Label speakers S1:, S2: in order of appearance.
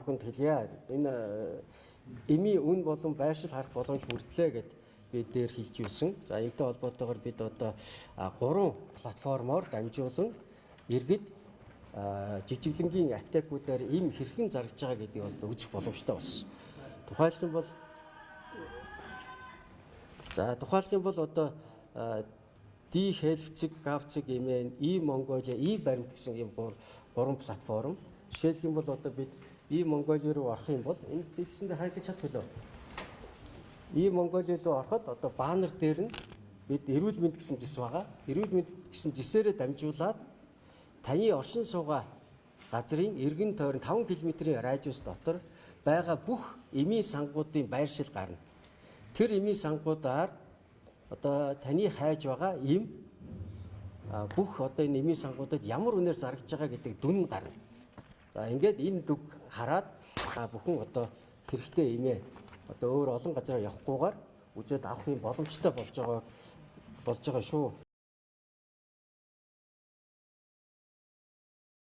S1: бүхэнд хэлье. Энэ эмийн үн болон байршил харах боломж бүрдлээ гэд бид дээр хэлж ирсэн. За, энэтэй холбоотойгоор бид одоо гурван платформоор дамжуулан иргэд жижиглэнгийн аптекуудаар эм хэрхэн зарж байгаа гэдгийг бол үзэх боломжтой болсон. Тухайлах юм бол одоо dhealth.gov.mn, e-Mongolia, e-баримт гэсэн ийм гурван платформ. Жишээлх юм бол одоо бид e-Mongolia руу орох юм бол энэ дэлгэцэндээ харагдаж чадах билүү? E-Mongolia руу ороход одоо баннер дээр нь бид эрүүл мэнд гэсэн зэс байгаа. Эрүүл мэнд гэсэн зэсээрээ дамжуулаад таны оршин суугаа газрын эргэн тойрон 5 км-ийн радиус дотор байгаа бүх эмийн сангуудын байршил гарна. Тэр эмийн сангуудаар одоо таны хайж байгаа эм бүх одоо энэ эмийн сангуудад ямар үнээр зарагдж байгаа гэдэг дүн гарна. За, ингээд энэ дүг хараад та бүхэн одоо хэрэгтэй эмээ одоо өөр олон газараа явахгүйгээр үзээд авах юм боломжтой болж байгаа шүү.